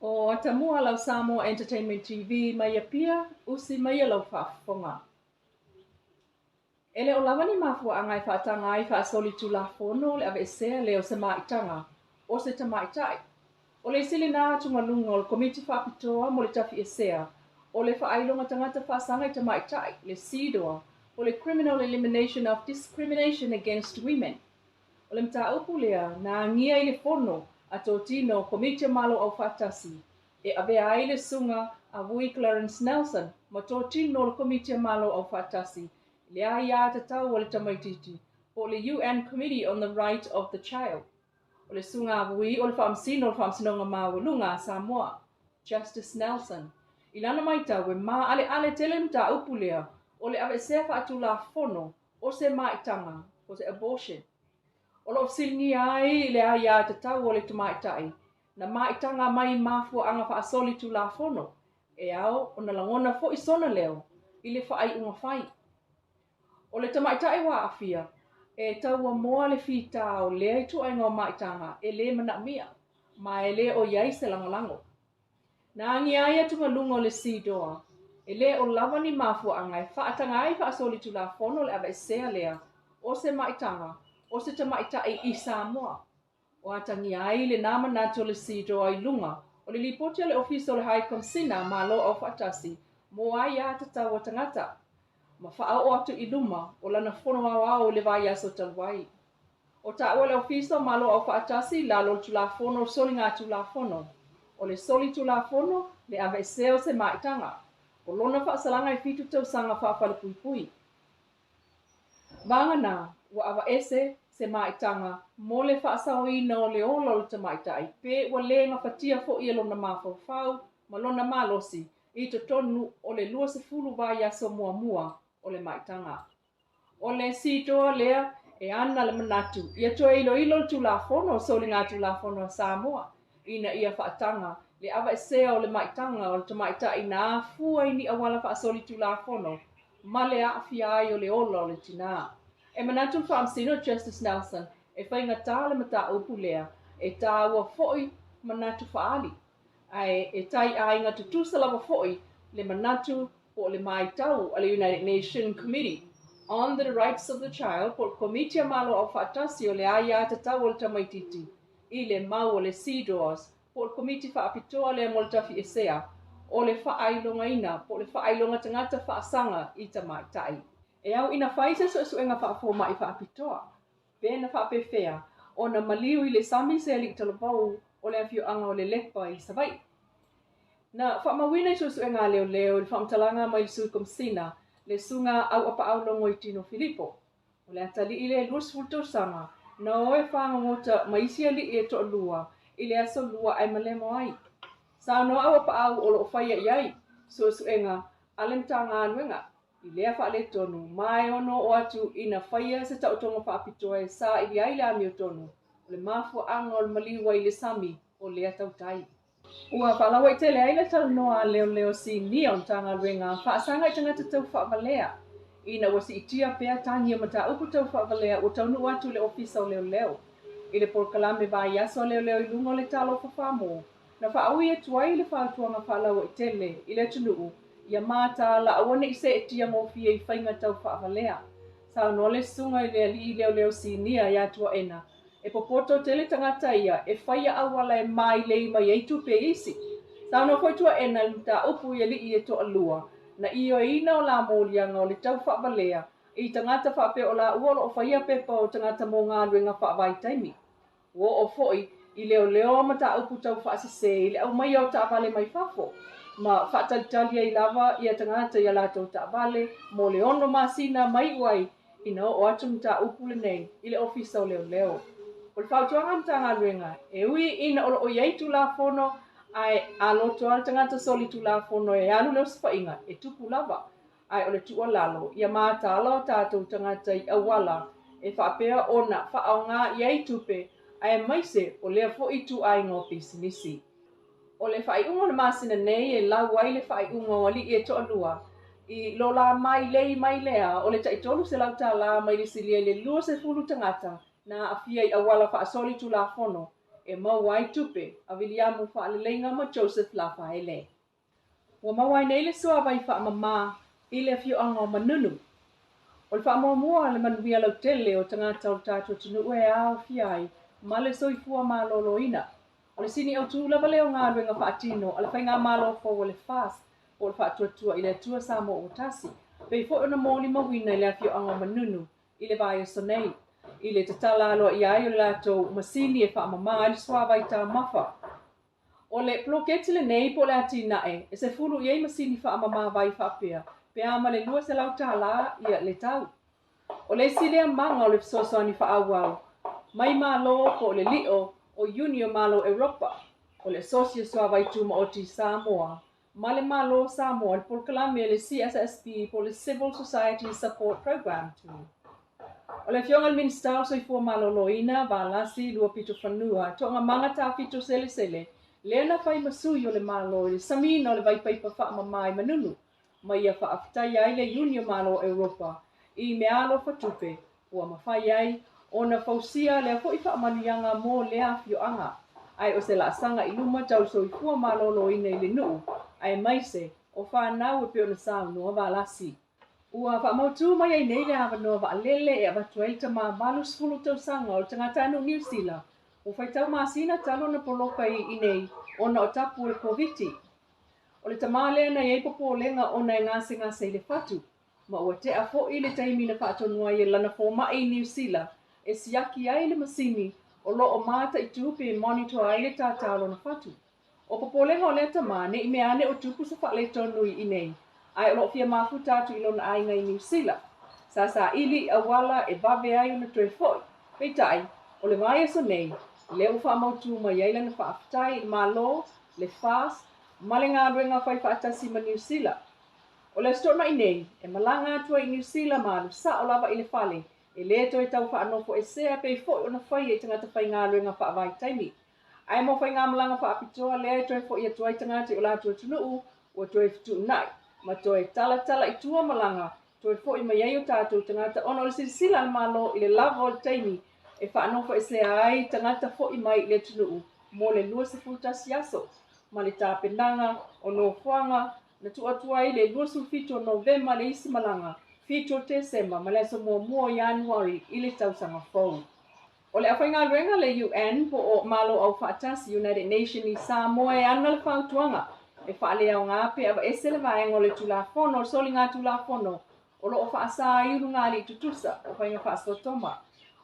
O Atamua lau Samoa Entertainment TV mai Apia, usi maia lau faafofoga. E le o lava ni mafuaaga e faataga ai faasolitulafono le aveesea lea o se maitaga o se tamaitai. O le isi lena atugaluga o le Komiti Faapitoa mo le Tafiesea o le Faailoga Tagata Faasaga i Tamaitai, le CEDAW, po o le Criminal Elimination of Discrimination Against Women. O le mataupu lea na agia i le fono a totino Komiti o Malo Aufaatasi e avea ai le susuga a Vui Clarence Nelson ma totino o le Komiti a Malo Aufaatasi i le Aia Tatau a le Tamaitiiti po o le UN Committee on the Right of the Child. O le susuga a Vui o le Faamasino o le Faamasinoga Maualuga a Samoa, Justice Nelson. I lana maitau e maaleale tele le mataupu lea o le aveesea faatulafono o se maitaga, po o se abortion. O lo o fesiligia ai le aia tatau o le tamaitai na maitaga mai i mafuaaga faasolitulafono e ao ona lagona foi sona leo i le faaiuga fai. O le tamaitai ua aafia, e tauamoa le fita o lea ituaiga o maitaga e le manaomia, ma e le o i ai se lagolago. Na agia ai atugaluga o le CEDAW, e le o lava ni mafuaaga e faataga ai faasolitulafono le aveesea lea o se maitaga o se tamaitai i Samoa. Ua atagia ai lena manatu o le CEDAW i luga o le lipoti a le Ofisa o le High Komisina Malo Aufaatasi mo Aia Tatau a Tagata ma faaoo atu i luma o lana fono aoao i le vaiaso talu ai. O taua le Ofisa o Malo Aufaatasi i lalo o le Tulafono o Soligatulafono. O le solitulafono le aveesea o se maitaga. O lona faasalaga e 7 tausaga faafalepuipui. Vagana, ua avaese se maitaga mo le faasaoina o le ola o le tamaitai pe ua le gafatia foi e lona mafaufau ma lona malosi i totonu o le 20 vaiaso muamua o le maitaga. O le CEDAW lea e ana le manatu ia toe iloilo le Tulafono o Soligatulafono a Samoa ina ia faataga le aveesea o le maitaga o le tamaitai na afua i ni auala faasolitulafono ma le aafia ai o le ola o le tinā. E manatu le Faamasino Justice Nelson e faigata le mataupu lea e tāua foi manatu faaali, ae e taiaiga tutusa lava foi le manatu po o le maitau a le United Nations Committee on the Rights of the Child po o le Komiti a Malo Aufaatasi o le Aia Tatau o le Tamaitiiti i le mau o le CEDAWs po o le Komiti Faapitoa lea mo le Tafiesea o le Faailogaina po o le Faailoga Tagata Faasaga i Tamaitai. E au ina fai se suesuega faafomai faapitoa, pe na faapefea ona maliu i le sami se alii talavou o le afioaga o Lelepa i Savaii. Na faamauina i suesuega a leoleo i le faamatalaga mai le Sui Komisina, le Susuga Auapaau Logoitino Filipo, O le atalii le 20 tausaga na o e fagogota ma isi alii e toalua i le aso Lua ae malemo ai. Saunoa Auapaau o lo o faia i ai suesuega a le Matagaluega i lea faaletonu ma e ono oo atu ina faia se taotoga faapitoa e saili ai le amiotonu o le mafuaaga o le maliu ai i le sami o lea tautai. Ua faalauaitele ai le talanoa a leoleo sinia o le Matagaluega Faasaga i Tagata Tau Faavalea ina ua siitia pea tagi o mataupu tau faavalea ua taunuu atu i le Ofisa o Leoleo. I le polokalame vaiaso a leoleo i luga o le Talofa Famo, na faaui atu ai le fautuaga faalauaitele i le atunuu ia mataala aua ne i seetia gofie i faiga tau faavalea. Saunoa le susuga i le alii leoleo sinia ia Tuaena E popoto tele tagata ia e faia auala e mailei mai ai tupe i isi. Saunoa foi Tuaena i le mataupu i alii e toalua, na ioeina o la moliaga o le tau faavalea i tagata faapea o laua o lo o faia pepa o tagata mo galuega faavaitaimi. Ua oo foi i leoleo mataupu tau faasese i le aumaia o taavale mai fafo, ma faatalitali ai lava ia tagata i a latou taavale mo le 6 masina ma iu ai ina oo atu le mataupu lenei i le Ofisa o Leoleo. O le fautuaga a Matagaluega, e ui ina o lo o i ai Tulafono ae a loto lava le tagata solitulafono e alu le osofaiga, e tupu lava. Ae o le tuualalo, ia mataala o tatou tagata i auala e faapea ona faaaoga i ai tupe aemaise o lea foi ituaiga o pisinisi. O le faaiuga o le masina nei e lau ai le faaiuga o alii e toalua i lo la mailei mai lea o le tai $300 mai le silia i le 20 tagata na aafia i auala faasolitulafono e maua ai tupe a Viliamu Faaleleiga ma Joseph Lafaele. Ua maua ai nei le suavai faamama i le afioaga o Manunu. O le faamuamua le manuia lautele o tagata o le tatou atunuu e aofia ai ma le soifua maloloina. O le sini autu lava lea o galuega faatino a le Faigamalo fou a le FAST po o le Faatuatua i le Atua Samoa ua Tasi, pei foi ona molimauina i le afioaga o Manunu i le vaiaso nei, i le tatala aloaia ai o le latou masini e faamama ai le suavai taumafa. O le poloketi lenei po o le atinae e 10 i ai masini faamama vai faapea, pe a ma le $200 le tau. O le isi lea maga o le fesoasoani faaauau mai Malo po o le lio o Iuni o Malo Europa, o le Asosi o Suavai Tumaoti i Samoa ma le Malo o Samoa i le polokalame a le CSSP po o le Civil Society Support Programme. O le Afioga i le Minisita o Soifua Maloloina, Valasi Luapitofanua, Toogamaga Tafito Selesele, lea na fai ma sui o le Malo i le samiina o le vaipaipa faamama i Manunu, ma ia faafetaia ai le Iuni o Malo o Europa i meaalofa tupe ua mafai ai ona fausia lea foi faamanuiaga mo lea afioaga, ae o se laasaga i luma tau soifua maloloina i le nuu, aemaise o fanau e pei ona saunoa Valasi. Ua faamautu mai ai nei le avanoa vaalele e avatu ai le tama 80 tausaga o le tagatanuu Niu Sila ua faitau masina talu ona poloka i inei ona o tapu o le Koviti. O le tama lea na i ai popolega ona e gasegase i le fatu, ma ua tea foi le taimi na faatonu ai e lana fomai i Niu Sila e siaki ai le masini o lo o mataitu pe monitor ai le tātā o lona fatu. O popolega o lea tama, ne i mea ane o tupu se faaletonu i inei, ae o lo o fia mafuta atu i lona aiga i Niu Sila. Sa saili i auala e vave ai ona toe foi. Peitai, o le vaiaso nei, lea ua faamautu mai ai lana faafetai i le Malo, le FAST, ma le galuega faifaatasi ma Niu Sila. O le Aso Toonai nei, e malaga atu ai i Niu Sila ma alu sao lava i le fale, e lē toe tau faanofoesea pei foi ona faia i tagata faigaluega faavaitaimi. Ae mo faigamalaga faapitoa lea e toe fo'i atu ai tagata i o latou atunuu, ua toe fetuunai ma toe talatala i tua malaga toe fo'i mai ai o tatou tagata ona o le silasila a le Malo i le lava o le taimi e faanofoesea ai tagata fo'i mai i le atunuu mo le 21 aso ma le tapenaga o nofoaga na tuu atu ai le 27 o Novema le isi malaga, 7 o Tesema ma le aso 1 o Ianuari i le tausaga fou. O le aufaigaluega a le UN po o Malo Aufaatasi, United Nation, i Samoa e ana le fautuaga e faaleaoga pe aveese le vaega o le Tulafono o le Soligatulafono o lo o faasa ai ulugalii tutusa o faiga faasotoma.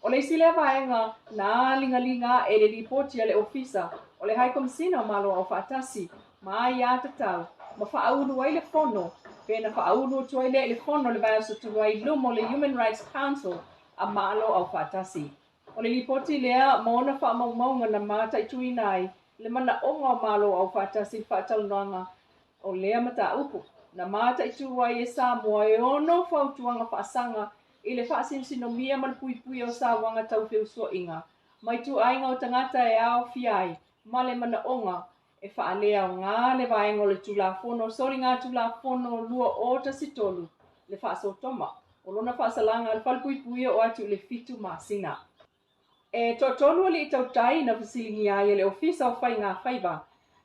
O le isi lea vaega na ligaliga aʻe i le lipoti a le Ofisa o le Hai Komisina o Malo Aufaatasi ma Aiatatau ma faaulu ai le fono pe na faaulu atu ai lea i le fono i le vaiaso talu ai i luma o le Human Rights Council a Malo Aufaatasi. O le lipoti lea ma ona faamaumauga na mataituina ai le manaoga o Malo Aufaatasi i le faatalanoaga o lea mataupu. Na mataitu ai e Samoa e ono fautuaga faasaga i le faasinosinomia ma le puipuia o sauaga tau feusuaiga ma ituaiga o tagata e aofia ai ma le manaoga e faaleaoga le vaega o le Tulafono Soligatulafono 2013, le faasotoma, o lona faasalaga a le falepuipuia o atu i le 7 masina. E toatolu alii tautai na fesiligia ai e le Ofisa o Faiga Faiva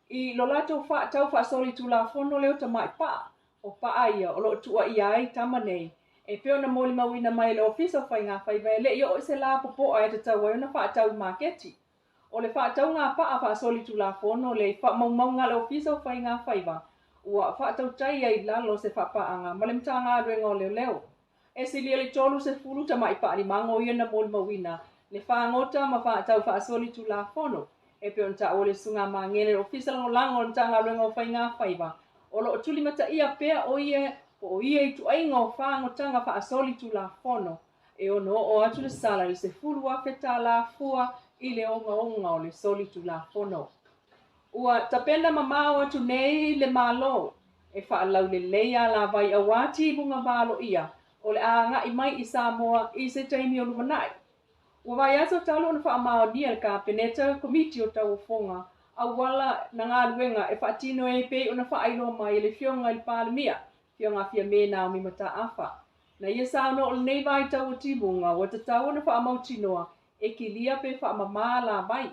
i lo latou tau faasolitulafono lea o tamai paa, o paa ia o lo o tuuaia ai tama nei. E pei ona molimauina mai e le Ofisa o Faiga Faiva e le i oo i se la popoa e tatau ai ona faatau i maketi. O le faatauga paa faasolitulafono lea i faamaumauga a le Ofisa o Faiga Faiva ua faatautaia i lalo o se faapaaga ma le Matagaluega o Leoleo. E silia le 30 tamai paalimago ia na molimauina le fagota ma faatau faasolitulafono e pei ona taua le Susuga Magele le Ofisa Lagolago o le Matagaluega o Faiga Faiva o lo o tulimataia pea o ia po o ia ituaiga o fagotaga faasolitulafono e ono oo atu le sala i le $10,000 fua i le ogaoga o le solitulafono. Ua tapena mamao atu nei le Malo e faalaulelei alavai auā timuga valoia o le a agai mai i Samoa i se taimi o lumanai. Ua vaiaso talu ona faamaonia e le Kapeneta Komiti o Tauofoga auala na galuega e faatino ai pei ona faailoa mai e le Afioga i le Palemia, Afioga Fiame Naomi Mataafa. Na ia saunoa o lenei vaitau o timuga ua tatau ona faamautinoa e kilia pe faamama alavai.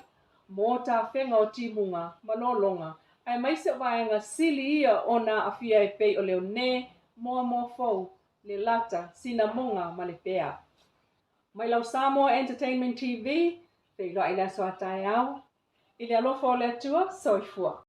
mo tafega o timuga ma lologa, aemaise o vaega sili ia ona aafia e pei o le one, moamoa fou, le lata, sinamoga ma le pea. Mai lau Samoa Entertainment TV, feiloai i le aso a taeao. I le alofa o le Atua, soifua.